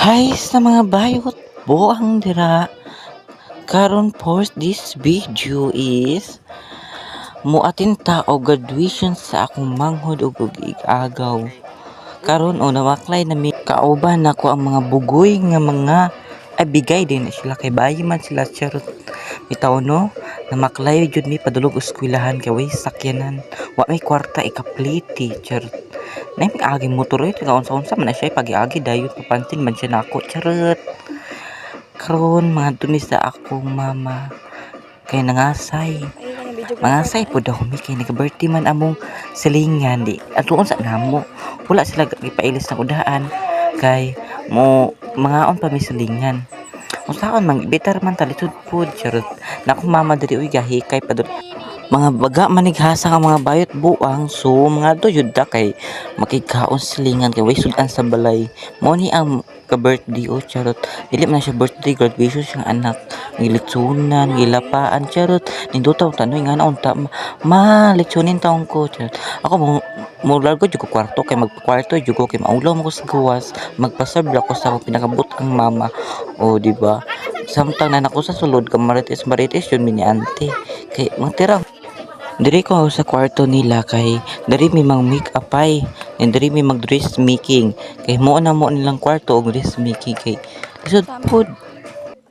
Hi sa mga bayot buang dira. Karon for this video is muatin ta og graduation sa akong manghod ug og ig-agaw. Karon o namaklay na mi, kauban nako ang mga bugoy nga mga ay bigay din na sila kay bayi man sila, charot. Bitaw no, namaklay jud mi padulong og eskwelahan kay way sakyanan. Wa may kwarta ikapliti, charot. Nay may agi motor eh, taga unsa-unsa man na siya pag-iagi dayon, papansin man siya nako, charot. Karon mga mi sa akong mama kay nangasay. Mangasay pud ako mi kay nag-birthday man among silingan, di atuon sa namo. Wala sila gipailis na udaan kay mo mangaon pa mi silingan. Unsaon man better man ta lisod pud, charot. Na akong mama diri uy gahikay pa. Mga baga manighasa nga mga bayot buang, so mga do jud ta kay makigkaon silingan kay way sud-an sa balay. Mao ni ang ka-birthday o charot. Dili man na siya birthday, graduation siyang anak. Gilitsunan, gilapaan, charot. Nindota tanoy nga na unta ma litsunin taon ko, charot. Ako mo mo largo jud ko kwarto kay magkwarto jud ko kay maulaw mo ko sa gawas, magpaserve ako sa akong pinakabut ang mama. O di ba? Samtang na nako sa sulod ka marites marites yun mi ni auntie. Kay magtira diri ko sa kwarto nila kay diri mi mang make up ay and diri mi mag dress making kay mo na mo nilang kwarto og dress making kay lisod pud.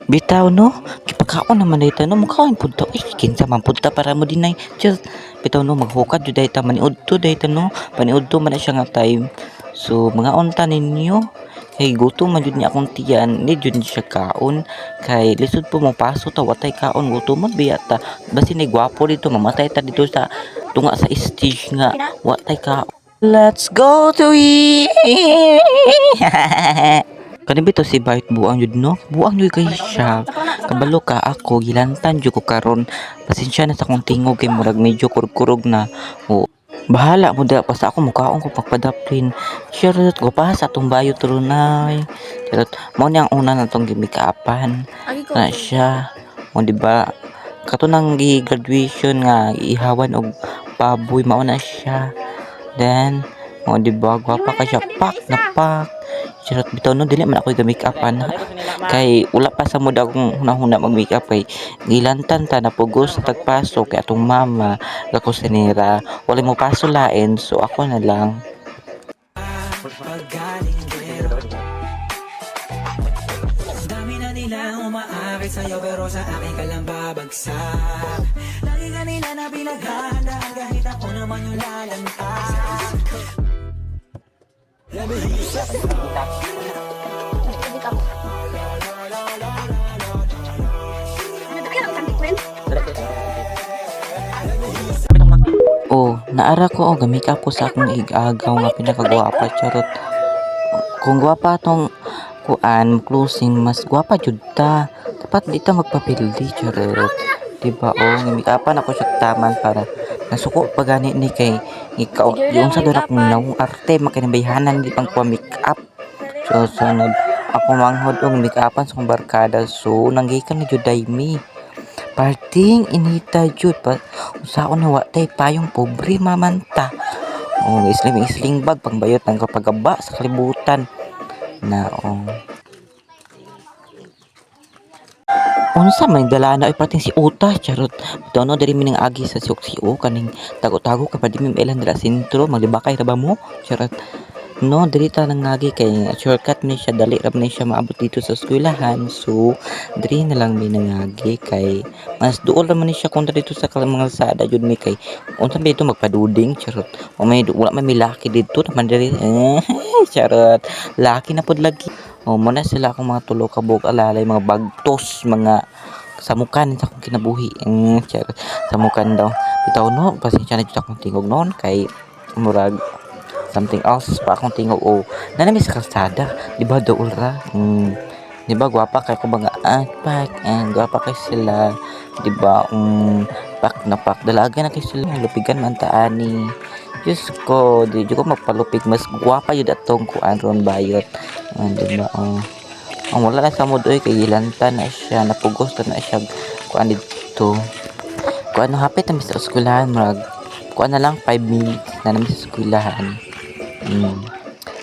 Bitaw no, gipakaon naman dayta no, mukaon pud ta. Uy, kinsa man pud ta para mo dinay. Just bitaw no, maghukad jud dayta, maniudto dayta no, paniudto man na siya nga time. So mga unta ninyo kay gutom man jud niya akong tiyan, ni jud siya kaon kay lisod po mo paso ta watay kaon, gutomon biya ta. Basin ay gwapo dito, mamatay ta dito sa tunga sa stage nga watay kaon. Let's go to eat. Kani bitaw si Bayot buang jud no? Buang jud kay siya. Kabalo ka ako, gilantan jud ko karon. Pasensya na sa akong tingog kay murag medyo kurog-kurog na. O, bahala mo da basta ako mukaon ko pagpadaplin. Charot, gwapaha sa atong bayot runay. Charot, mao ni ang una natong gimikaapan. Na siya. O di ba? Kato nang gi-graduation nga ihawan og baboy, mao na siya. Then, o di ba, gwapa ka siya, pak na pak. Charot bitaw no, dili man ako ga-make-upan kay wala pa sa mood akong hunahuna mag makeup kay gilantan ta, napugos sa tagpaso kay atong mama gakusinera, wala mo paso lain, so ako na lang. Paggaling. Dami na nilang umaakit sa'yo, pero sa akin ka lang babagsak. Lagi ka nila na pinaghandaan kahit ako naman yung lalanta. Let me hear you say. Hindi ka mo. Ano kaya ang kantik? Oh, naara ko og ga-makeup ko sa akong ig-agaw nga pinakagwapa, charot. Kung gwapa atong kuan closing, mas gwapa jud ta. Dapat di ta magpapildi, charot. Diba oh, gi-make-upan ako siya taman para nasuko pa gani ni kay ikaw yung sa doon akong nawong arte makinabayhanan di pang kuha make up. So sunod ako manghod og make-upan sa akong barkada, so nanggikan na jud mi. Parting inita jud pa usaon na wa tay payong, pobre mamanta. Oh, isling isling bag pangbayot ng kapagaba sa kalibutan na oh. Unsa may dala na ay parting si Uta, charot. Bitaw no, diri mi nang agi sa Siok-Sio kaning tago-tago ka pa di mi mailan dira sentro, maglibakay ra ba mo? Charot. No, diri ta nangagi kay shortcut ni siya, dali ra man ni siya maabot dito sa eskwelahan. So, diri na lang mi nangagi kay mas duol ra man ni siya kontra dito sa mga kalsada jud mi kay unsa man dito magpaduding, charot. O may wala man mi laki dito naman diri. Eh, charot. Laki na pud lagi. O mo na sila akong mga tulo ka buok alalay, mga bagtos, mga samukan sa akong kinabuhi. Charot. Samukan daw. Bitaw no, pasensya na jud akong tingog noon kay murag something else pa akong tingog o nanami sa kalsada, di ba dool ra? Di ba gwapa kay ko ba nga ah, pak eh, gwapa kay sila, di ba? Pak na pak, dalaga na kay sila, lupigan man ta ani. Diyos ko, di jud ko magpalupig, mas gwapa jud atong kuan ron bayot. Ah, di ba? Oh. Ang wala na sa mood oy kay gilantan na siya, napugos na siya kuan didto. Kuan no, hapit na mi sa eskwelahan, murag kuan na lang, 5 minutes na namin sa eskwelahan.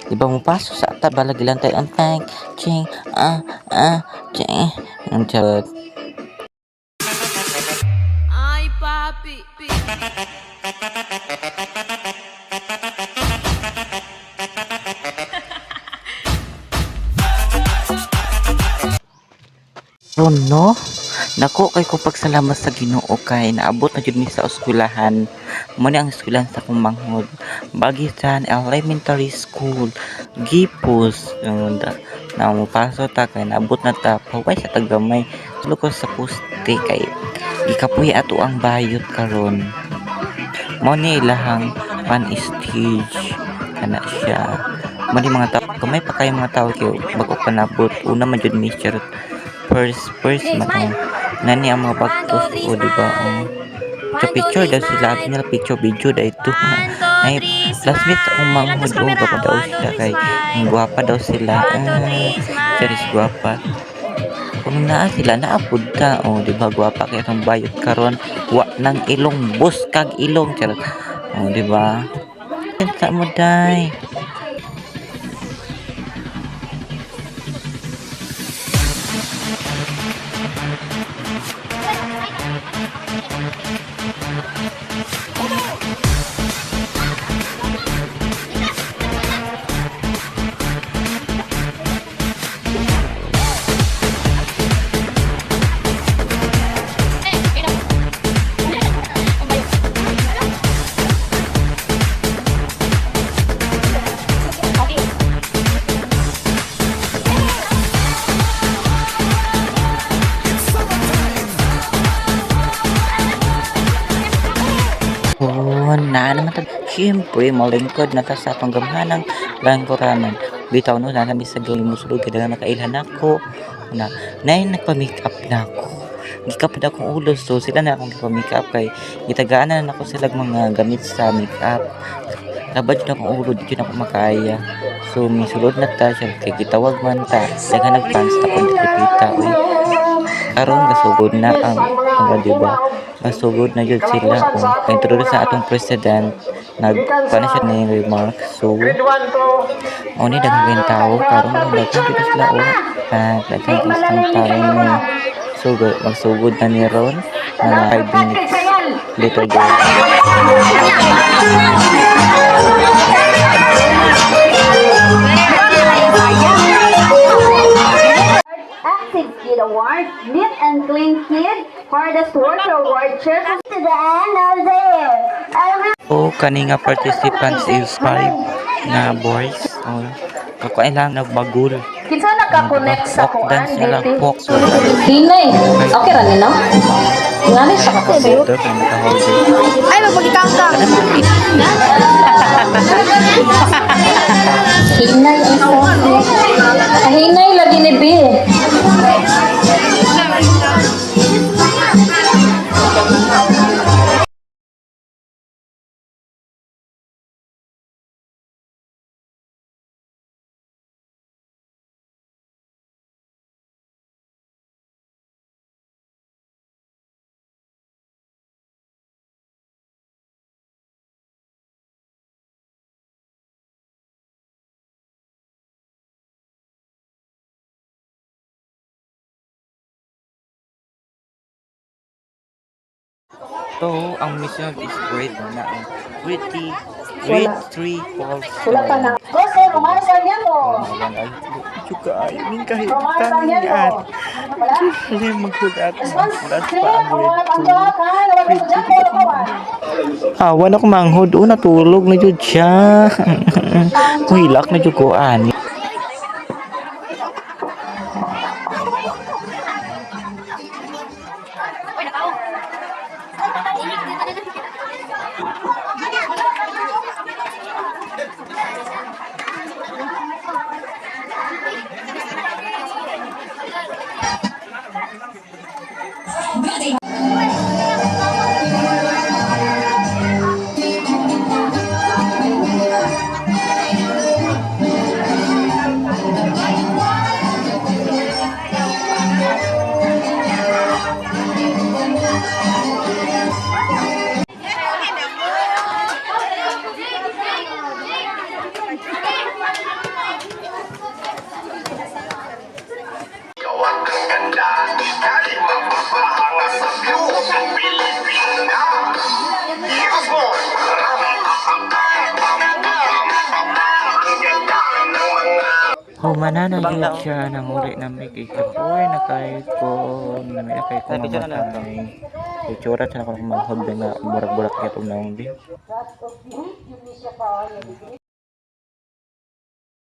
Di ba mo paso sa Bata ba lagi lang tayo ang tank, ching, ah, ah, ching. Ang charot. Ay, papi. Ron, no? Nako, kay ko pagsalamat sa Ginoo kay naabot na jud mi sa eskwelahan. Mo ni ang eskwelahan sa akong manghod. Bagisan Elementary School, Gipos. Na mopaso ta kay naabot na ta paway sa tagamay. Tulo ko sa poste kay gikapuy ato ang bayot karon. Mo ni ilahang pan stage kana siya. Mo ni mga tao, gamay pa kayo mga tao kay bago pa nabot. Una man jud mi, charot, first first man ang nani ang mga bagtos o, di ba? Oh. Sa picture daw sila, abi nila picture video daw ito. Ay, classmates akong manghod, oh, gwapa daw sila kay ang gwapa daw sila. Ah, charis gwapa. Kung naa sila naapod ta, oh, di ba gwapa kay atong bayot karon, wa nang ilong buskag ilong, charot. Oh, di ba? Sa mo day. Oh, na naman ta. Siyempre, malingkod na ta sa atong gamhanang langkuranan. Bitaw no, na sa gawin mo sulod, kaya nakailhan ako. Na, nay, nagpa-makeup na ako. Gikap na akong ulo, so sila na akong gipa-makeup kay gitagaan na nako sila mga gamit sa makeup. Labad yun akong ulo, di yun ako makaya. So, misulod na ta siya, kay gitawag man ta. Daghan nagfans ta kung dipita, uy. Karon gasugod na ang, di ba? Gasugod na jud sila, oh. Introduce sa atong president, nag paano siya ni remark. So, oh, ni daghang kayong tao karon, daghan jud sila, oh. Ah, daghan kayong tao no. So, magsugod na ni ron mga 5 minutes little girl. Active Kid Award, Neat and Clean Kid, Hardest Worker Award, Cheerful to the end of the year. Every Oh, kani nga participants is 5 na boys. Oh, kakuan lang nagbagul. Kinsa nakakonect sa Folk kuan dance nila, dito? folk. So, Hinay. Okay ra ni no? Ngani siya ka kasi. ito, kung nakaholder. Ay, magpagitang ka. Hinay ang sofi. Hinay lagi ni B. So, ang mission is grade na ang pretty grade 3 falls. Wala pa na. Jose Romano Sarmiento. Juga ay ning kahit Romano Sarmiento. Wala. Hindi maghulat. Response Maghulat pa clear. ang Ang mga grade tangga. Kay wala ko dyan. Wala ko. 2. Ah, wala ko manghod. Oh, natulog na jud siya. Muhilak na jud ko ani. Humana na jud siya, nanguli na mi kay kapoy na kay ko, nami na kay ko mamatay. Itsura sa akong manghod nga murag-burak kay itong naong di.